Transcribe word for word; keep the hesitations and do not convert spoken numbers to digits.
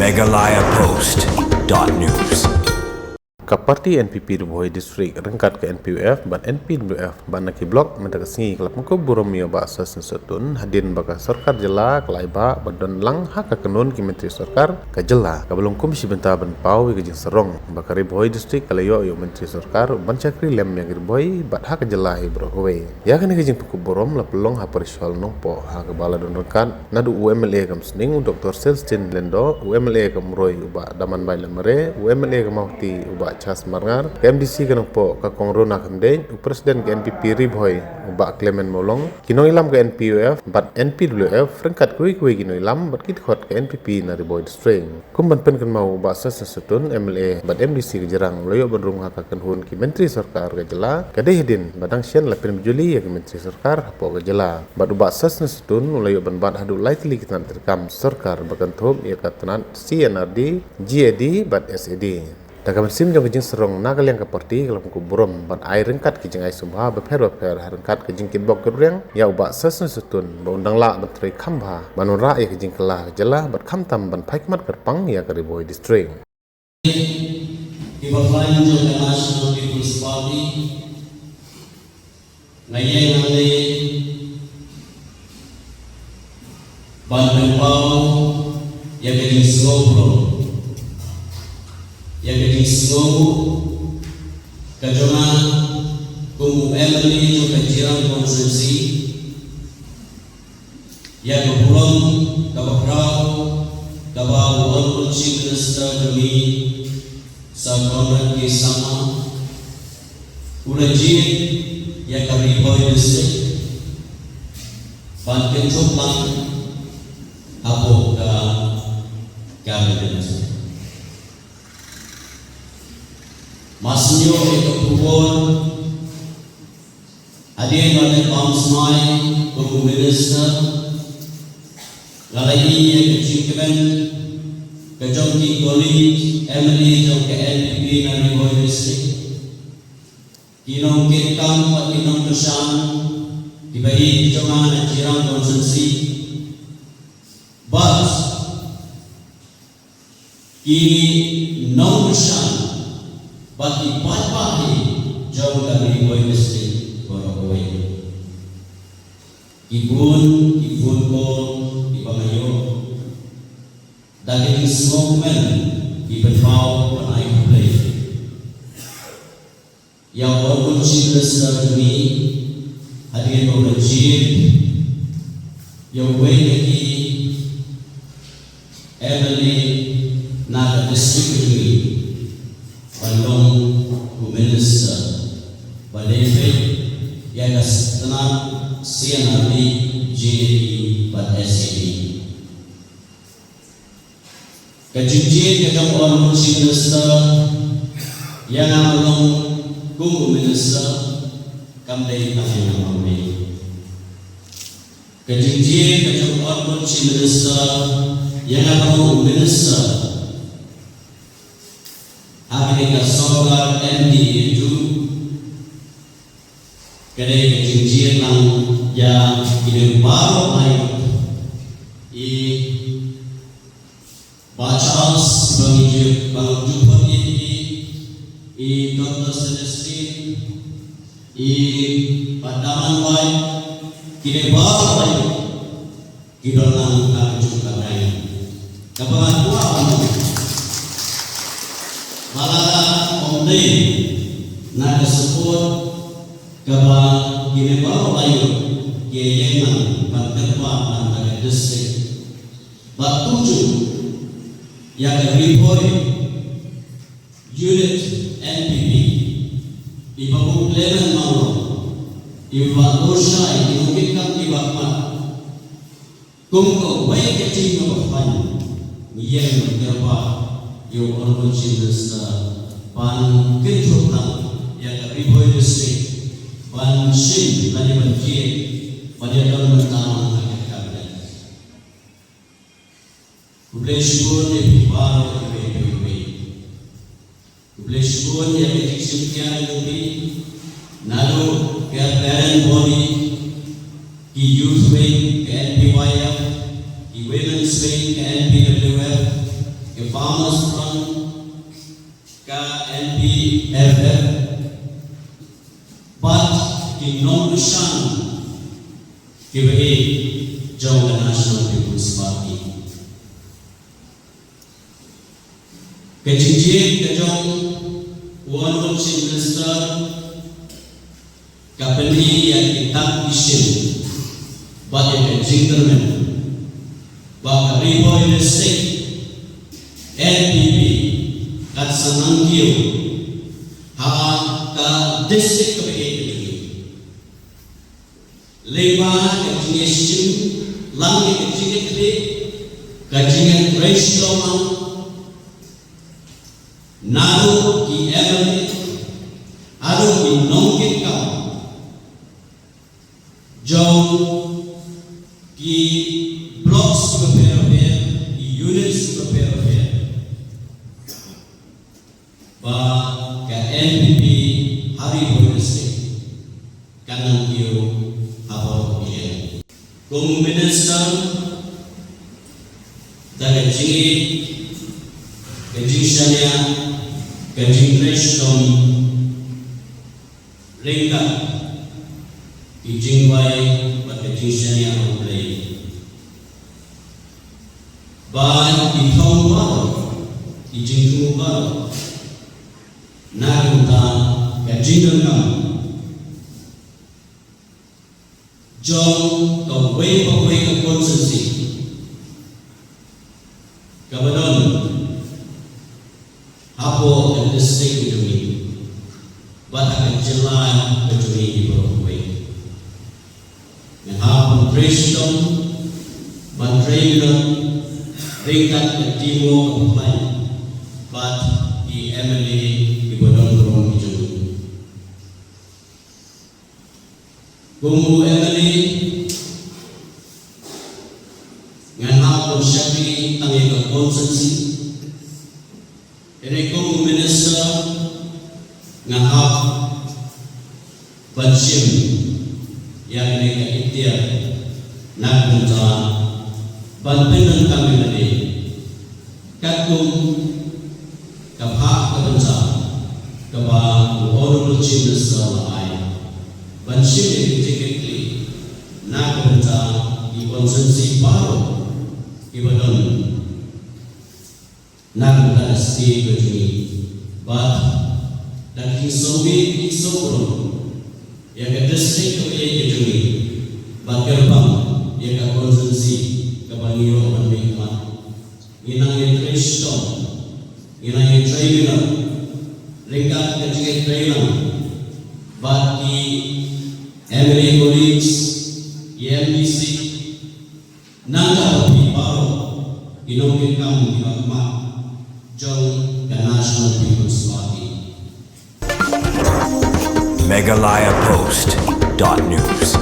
Meghalaya Post dot news. Ka party N P P Ri Bhoi District ryngkat ka N P Y F bad N P W F bad na ki block mynta ka sngi ka la pynkup burom ïa u Bah Sosthenes Sohtun hadien ba ka sorkar jylla ka la ai ba ba don lang ha ka kynhun ki myntri sorkar ka jylla kaba long kum shi bynta ban paw ïa ka jingsarong ba ka Ri Bhoi District ka la ïoh ïa u myntri sorkar ban shakri lem ïa ka Ri Bhoi bad ha ka jylla hi baroh kawei. Ïa kane ka jingpynkup burom la pynlong ha Parish Hall Nongpoh ha kaba la don ryngkat naduh u M L A ka Umsning u Doctor Celestine Lyngdoh, u M L A ka Umroi u Bah Damanbai Laitumkhrah, u M L A ka Mawhati u Bah Charles Marngar, ka M D C ka Nongpoh ka Kong Rona Khymdeit, u President ka N P P Ri Bhoi u Bah Clement Mawlong, ki nongïalam ka N P Y F bad N P W F ryngkat kiwei kiwei ki nongïalam bad ki dkhot ka N P P na Ri Bhoi District. Kum ban pynkynmaw, u Bah Sosthenes Sohtun, M L A bad M D C ka Jirang u la ïoh ban rung ha ka kynhun ki myntri sorkar ka jylla ka dei hadien ba dang shen la pynbjuli ïa ki myntri sorkar hapoh ka jylla. Bad u Bah Sosthenes Sohtun u la ïoh ban bat haduh lai tylli ki tnat treikam sorkar ba kynthup ïa ka tnat C and R D, G A D bad S A D. Da ka mynsiem jong ka jingsarong na ka liang ka party ka la pynkup burom ban ai ryngkat ki jingai sumar bapher bapher ha ryngkat ka jingkitbok kitrwiang ïa u Bah Sosthenes Sohtun ba un dang lah ban trei kham bha ban wanrah ïa ka jingkylla ka jylla bad khamtam ban phai khmat kyrpang ïa ka Ri Bhoi District. Kiba khlaiñ jong ka National People's Party, nga ïeng hangne ban pynpaw ïa ka jingsngewbha, ïa ka jingsngew ka jong nga kum u M L A jong ka Jirang Constituency, ïa ka burom kaba khraw kaba u Honorable Chief Minister jong ngi, Sir Conrad K Sangma, u la jied ïa ka Ri Bhoi District ban kynthup lang hapoh ka Cabinet. Mar shu ïoh ïa ka khubor, hadien ba nga dep bam smai kum u Minister, nga la ïohi ïa ka jingkmen ka jong ki colleague M L A jong ka N P P na Ri Bhoi District. Ki nongkitkam bad ki nongkyrshan kiba ïeit ki jong nga na Jirang Constituency, bad ki nongkyrshan bad ki paidbah jong ka Ri Bhoi District baroh kawei. Ki bun ki phone call kiba nga ïoh da ka jingsngewkmen ki pynpaw ban ai khublei ïa u Honorable Chief Minister jong ngi hadien ba u la jied ïa uwei na ki M L A na ka district jong ngi ban long u minister ba dei peit ïa ka tnat C and R D, G A D bad S A D. Ka jingjied ka jong u Honorable Chief Minister ïa nga ban long kum u minister kam dei tang ïa nga marwei. Ka jingjied ka jong u Honorable Chief Minister ïa nga ban long u minister ha kane ka sorkar M D A two, ka dei ka jingjied lang ïa kine baroh lai, i Bah Charles, ba ngi ju, ba ngi ju phot ïa i, i Doctor Celestine, i Bah Damanbai, kine baroh lai ki don lang ha ka jong ka rai. Kaba nga kwah ban ong ba lada ym dei na ka support kaba kine baroh lai ki ïeng lang ban kyrpad na ka district, bad kumjuh ïa ka Ri Bhoi Unit N P P, i Bah Clement Mawlong, i Bah Lorshai, i nongkitkam kiba khmat, kum kawei ka jingkyrpad, ngi ïeng ban kyrpad ïa u Honorable Chief Minister ban kynthup lang ïa ka Ri Bhoi District ban shim lane ban jied ban ïadon bynta lang ha ka Cabinet. Khublei shibun ïa phi baroh kiwei pa kiwei. Khublei shibun ïa ka jingshim khia jong phi naduh ka parent body, ki youth wing ka N P Y F, ki women's wing ka N P W F, Farmers Front, ka N P F F, bad ki nongkyrshan kiba ïeit jong ka National People's Party. Ka jingjied ka jong u Honorable Chief Minister ka pyni ïa ki dak ki shin bad ïa ka jingkyrmen ba ka Ri Bhoi District N P P kan sa nang kiew ha ka district kaba ïeit ka jong ngi. Lyngba ka jingïashim lang ïa ka jingïakhih, ka jingïatrei shitom lang naduh ki M L A haduh ki nongkitkam jong ki blocks bapher bapher, ki units bapher bapher, ba ka N P P ha Ri Bhoi District kan nang kiew ha baroh ki liang. Kum u Minister, da ka jingïeit, ka jingshaniah, ka jingtrei shitom ryngkat ki jingduwai bad ka jingshaniah ha U Blei, ba ki thong baroh, ki jingthmu baroh na ka bynta ka jingdonkam jong kawei pa kawei ka constituency kaba don hapoh ka district ka jong ngi bad ha ka jylla ka jong ngi baroh kawei. Ngan hap ban trei shitom, ban trei minot ryngkat ka team work kaba pynlong bad ki M L A kiba don burom ki jong ngi. Kum u M L A, ngan hap ban shakri tang ïa ka constituency. Hynrei kum u Minister, ngan hap ban shim ïa kane ka ikhtiar na ka bynta ban pyndonkam ïa lade katkum ka bynta kaba u Honorable Chief Minister u la ai, ban shim ïa ka jingkitkhlieh na ka bynta ki constituency baroh kiba don na ka bynta ka state ka jong ngi. Bad da ka jingsngewbha jingsngewbha ïa ka district kaba ïeit ka jong ngi bad kyrpang ïa ka constituency kaba ngi ïoh ban mihkhmat. Ngi nang ïatrei shitom, ngi nang ïatrei minot ryngkat ka jingïatrei lang bad ki M L A colleagues, ki M D C, nangta bad phi baroh ki nongkitkam kiba khmat jong ka National People's Party. Meghalaya Post dot news.